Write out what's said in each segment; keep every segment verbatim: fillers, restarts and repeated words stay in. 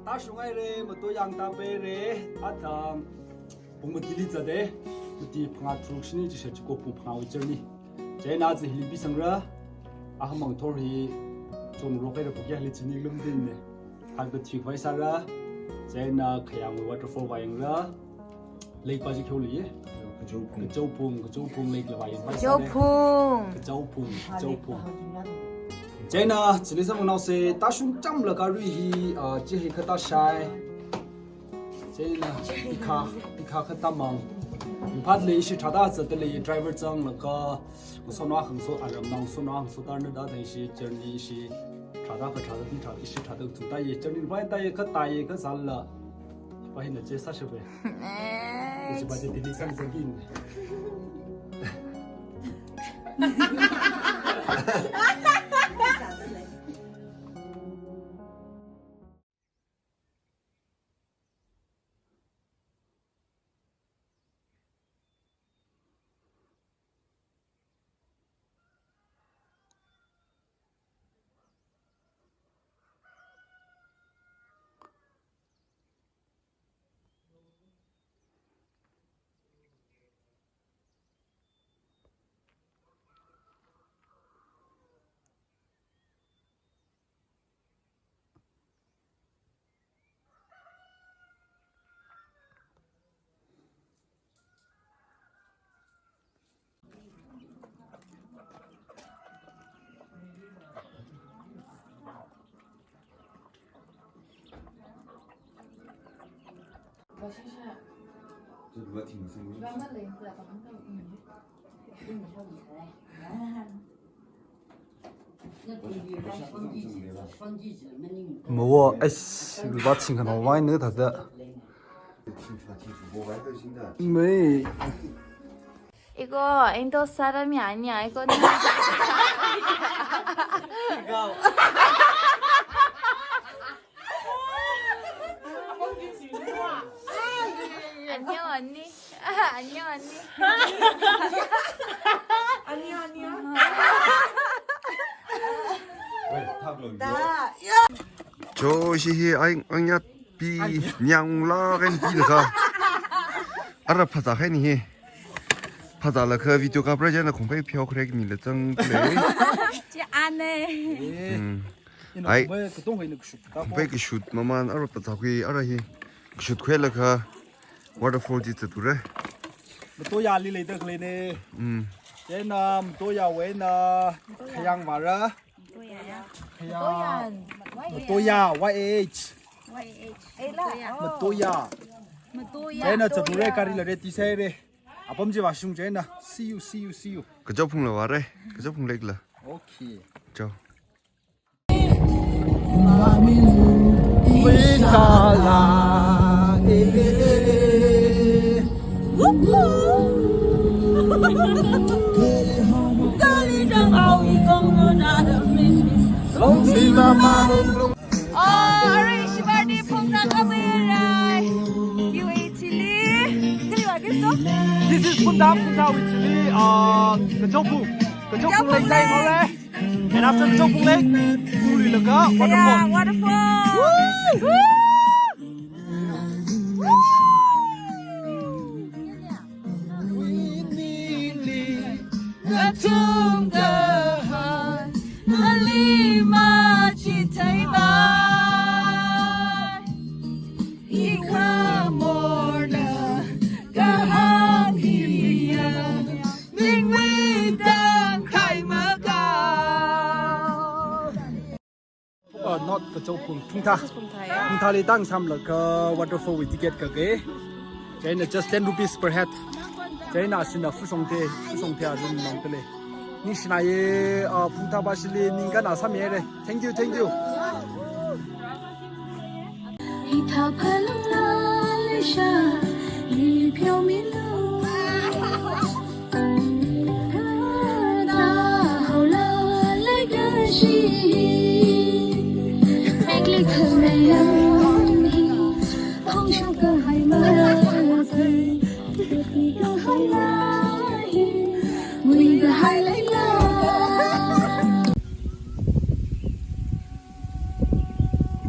Tāshunghaira, matoyang tāpaira, atam pung matili zata, mati phangā tharuk shini chishat chiko pung phangāwui journey. Chieina aja hili pisangra, ahamang thor hi chonrok haira pukya hili chini lumdinne. Hangda thik vai sāra, chieina khayang waterfall vāyangra, lake pa chi kyo li ye? Kachaopung. Kachaopung, Kachaopung lake la vāyang vai sāra. Kachaopung. Kachaopung, Kachaopung. Chieina, chili samnaosa, tāshung chamlaga arui hi, ah, chi hi kata shai. Chieina, tikha, tikha kata mang. Imphal li ishi tharāda zatda lei, driver zanglaga, ngasotnao hangso, aramnao ngasotnao hangso tarna da thang ishi journey ishi tharāda kha tharāda, di tharāda, ishi tharāda, tu ta ye, journey vai ta ye, kata ye, kazāla. Pa hina che sāshabe. Eh. Ishi pa che tili sang zangin. Mawo, eish, luva chingkhanao vaina thāda. Mei. Iko, ento sara mi anya, iko na. Annyeong, anni. Annyeong, anni. Annyeong, annyeong. Cho, ishi hi ai, angyat pi, nyang la kan pi na ka. Ara phazā khai ni hi. Phazālaga video kapra chieina khongpai pheokhare mi la zang le. Chi ane. Hmm. Ai. Khongpai katong hai na kashut ta. Khongpai kashut maman ara phazā khui ara hi. Kashut khuilaga waterfall chi zatura. Matoya li leida khaleina. Hmm. Chieina matoya wui eina khayang vāra. Matoya. Khayang. Matoya. Matoya, Y A H. Y A H. Matoya. Matoya. Matoya. Chieina zatura, gari la ready sāhaira. Apam chi vāshung chieina. See you, see you, see you. Kachaopung la vāra. Kachaopung lake la. Okay. Chao. Oh, arui shibardi phungna kabai rai. U A T li. Kali wa kisto? This is Phunthā, Phunthā with Chili, uh, Kachaopung. Kachaopung lake dai ngore. And after Kachaopung lake, tuli laga waterfall. Yeah, waterfall. Woo! Woo! Katung kahai, malima chithai bai. Ikha morna kahāng hiya, ningwui tangkhai makā. Uh, not Kachaopung, Phunthā. This is Phunthā, yeah. Phunthāli tāngasāmlaga waterfall wui ticket kake. Chieina just ten rupees per head. Chieina shina Fushongte, Fushongte a room mang tele. Ningshināye, uh, Phungthapa shili ningkan asam yere. Thank you, thank you.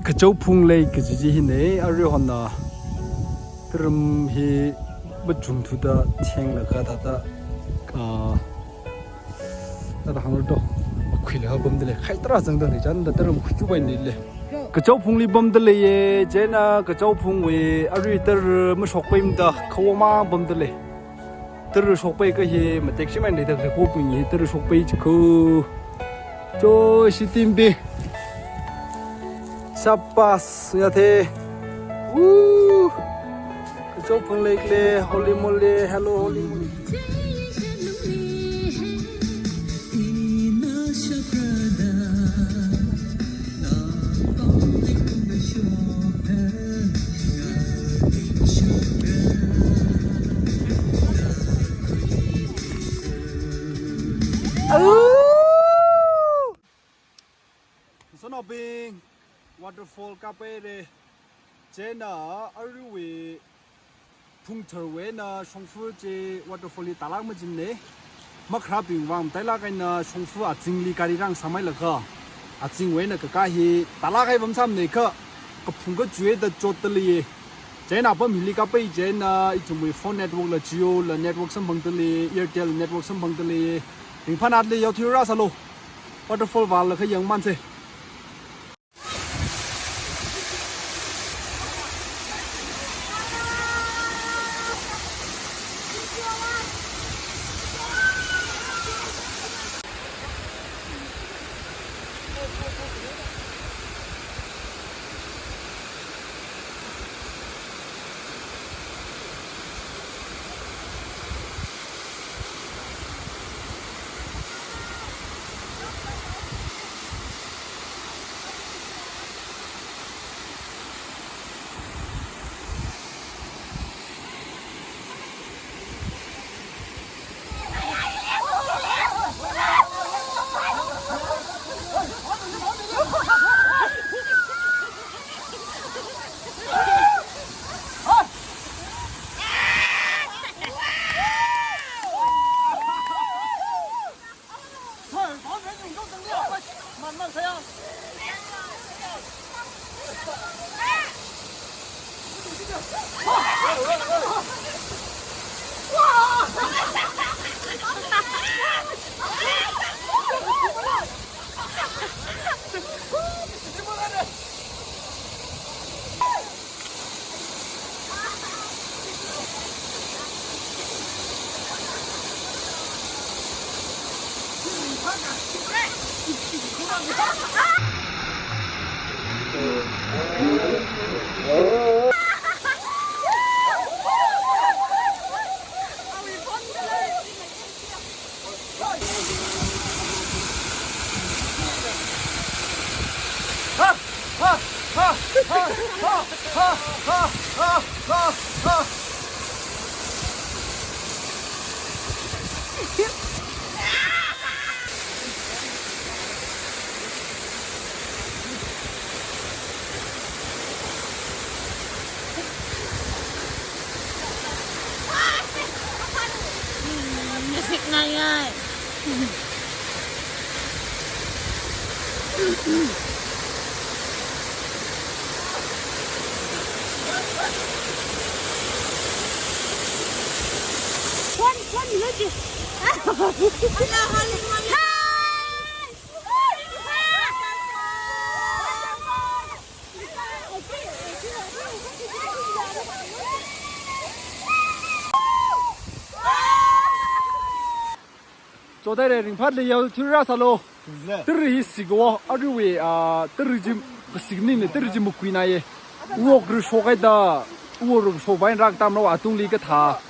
Kachao Phung lei kaji chi hina, aruihon na taram hi machungthuda thenglaga thāda, ah, thāda hānglu to, makhuilaga pamda lei, khai tarā zangda lei, chānda taram khuichupai nile. Kachao Phungli pamda leiye, chieina Kachao Phungwui arui tara mashokpaimada khaomang pamda lei. Tara shokpai kahi matek shimān leida khalei khopung hi tara shokpai chiko. Cho shitimbi. Sabas, yathe. Woo! Kachao Phung lei kle, holy moly, hello, holy moly. Au! Sanaobing, waterfall kāpaire. Chieina aruiwui phungtharwui eina shongfa chi waterfall hi tālāk majimne. Makharābing vang matailāk eina shongfa azingli gari rāngasāmhailaga, azingwui eina kakā hi tālāk hai pamsāmane kha, kaphung kachuida chotda leiye. Chieina apam hili kāpai chieina ithumwui phone network la Jio la network samphangda lei, Airtel network samphangda lei. Ringphānāda lei, yaothui rāsālu. Waterfall vālaga yangmanse. Music na yai. One, one, look. Chodaire, ringphālei, yaothui rāsālu. Tara hi sik wo, aruiwui, ah, tara chi kasiknine, tara chi makhuināye. Uwok rishok haida, uwok rishok vāng rākatā mara atungli kathā.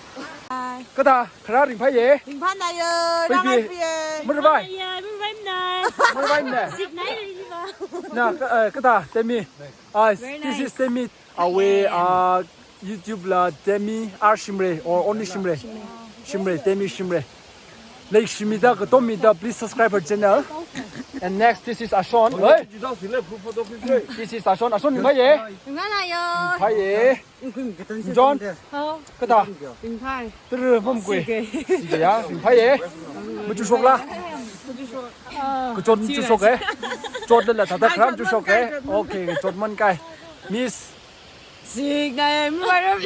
Ai, Kathā, kharā ringphāya? Ringphānayo, baby. Ringphāya. Maravai? Ringphāya, maravai mna. Maravai mna. Sick nai ringphā. Na, ka-, eh, kathā, Temi. Ah, very nice. This is Temi. Awui, ah, YouTube la Temi R Shimray or only Shimray. Shimray, Temi Shimray. Like Shimray da, katom mida, please subscribe her channel. And next, this is Ashon. Hey! This is Ashon. Ashon, ringphāya? Ringphānayo. Ringphāya. John. Hao. Kathā. Ringphāya. Tara mamkui. Sick. Sick ya, ringphāya. Machukshokla? Machukshok. Ah, kachot machukshok e. Chotlala thāda kharā machukshok e. Okay, kachot mankai. Miss. Sick nai, maravai.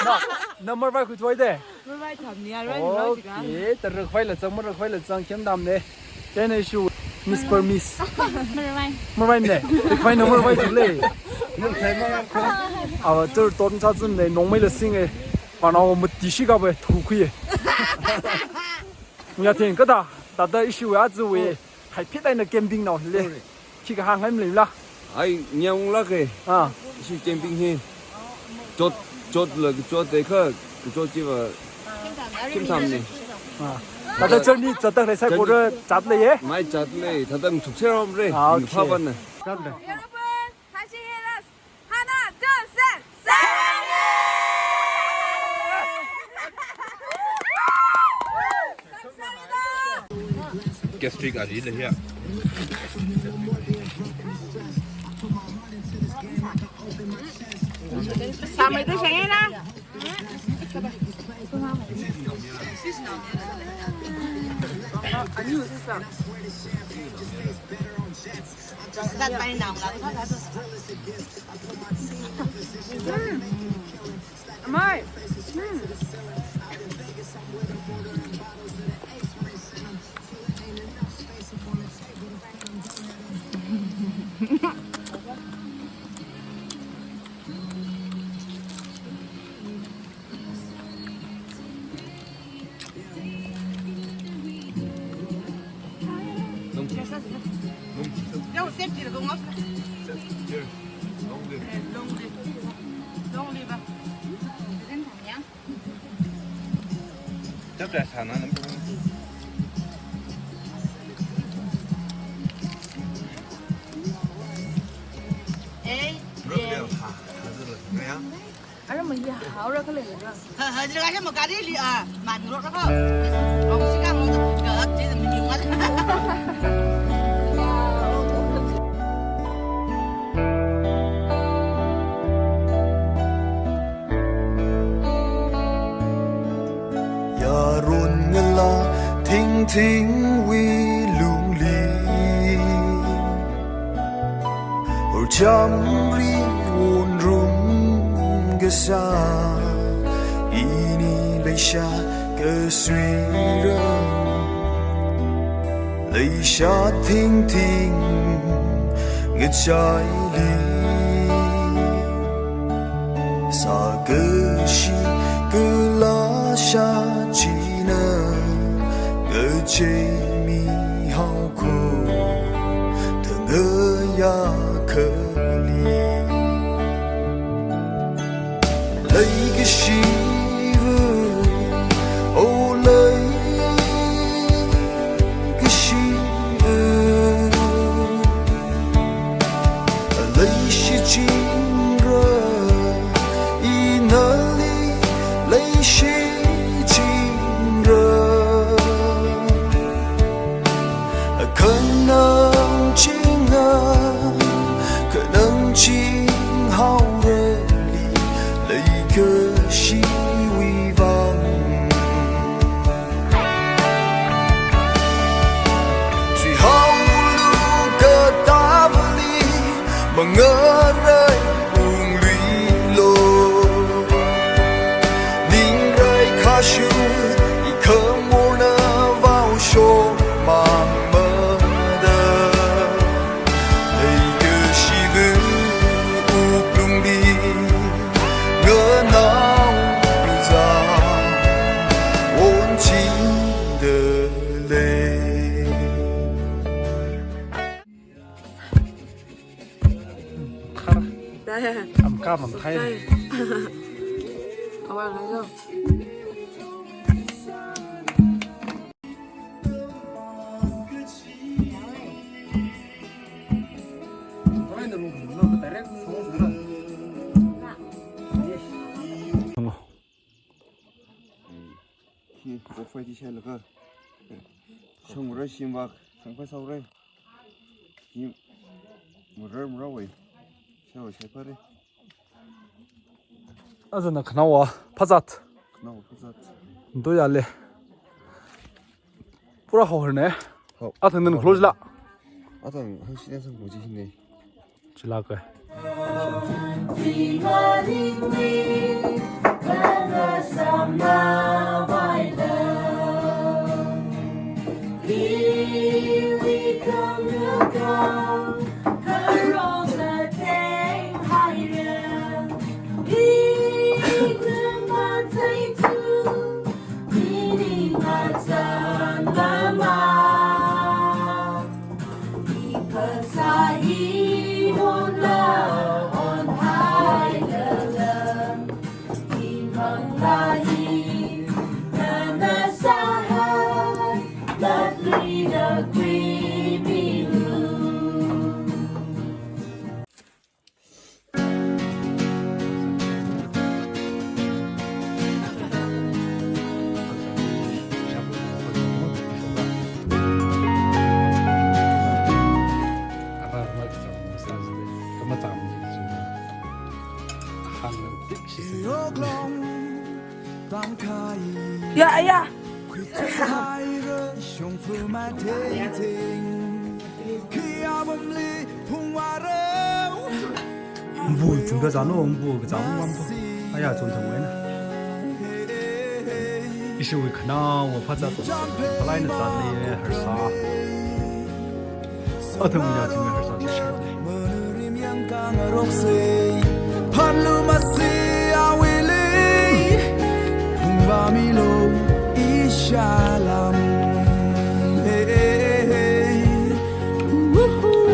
Na, na maravai khuithuida? Maravai thamni, a, rai ni rao jika. Okay, tara khavai la zang, mara khavai la zang, khem tamne. Chieina issue, Miss per Miss. Maravai. Maravai ne? Khavai na maravai jule. Awa, tur ton cha zun ne, nongmei la sing e. Panao mati shi ka bai, thu khui e. Ngatheng kathā, thāda issue a zu e. Hai phit eina camping nao le. Sorry. Khi kahāng hai maleila? Ai, nyang lak e. Ah. Issue camping hi. Chot, chotla, chot e kha, chot chiva. Kim tham ne. Ah. Thāda journey zatda lei, saikora zatleiya? Mai zatlei, thāda machukser ram re. Ah, okay. Phāpana. 여러분, 다시 해라. 하나, 둘, 셋. 사랑해! 감사합니다. Gastric a ri le hia. Samai tu sengena. Amai. Long live. Long live. Long live. Chapter sana nam. Eh, eh. Ara maya, haora kale ra. Ha, ha, jira kasha mo kari li, ah, man ro ra ko. Ong si ka mo ka, ka, ji mi yung ala. Yaron ngala thingthingwui lungli, horchamri wonrum kasā, ini leisha kasuira. Leisha thingthing ngachaili, sākashi kala shachina ngacheimi haokho thangaya khali. Leikashiva, oh, leikashiva, leishichingra, inali leishichingra. Khanang chinga, khanang chinghaorali, leikashiwui vang. Chihaolu katāvali, mangarai ungluilo. Ningrai khashu, ikhamorna vaosho mangmada. Leikashiva wuklungli, nganao uza, wonchingda lei. Khar. Dai. Am ka mang khai. Dai. Awa ngai lo. Hi, cockfight hi shailaga. Shongrai shimvak, shongfai saurai. Hi, murar murawai. Shao shaiphare. Azana khanaowa phazat. Khanaowa phazat. Ndo yale. Pura hao herne. Hao. Athang nan close la. Athang hangshi nan sang moji hine. Chila kai. Ya, ya. Mbu chungda zano, mbu kazang mambo. Aya chungthang wena. Ishiwui khanaowa phazat. Palaina zatli harsa. Athang ya chungya harsa. Phanlu masi awili. Phungba milo ishalam. Hey, hey, hey, hey. Woohoo.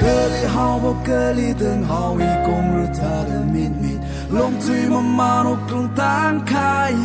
Kali haobo kali teng haowi kongru thada mit mit. Longtui mamano klung tangkai.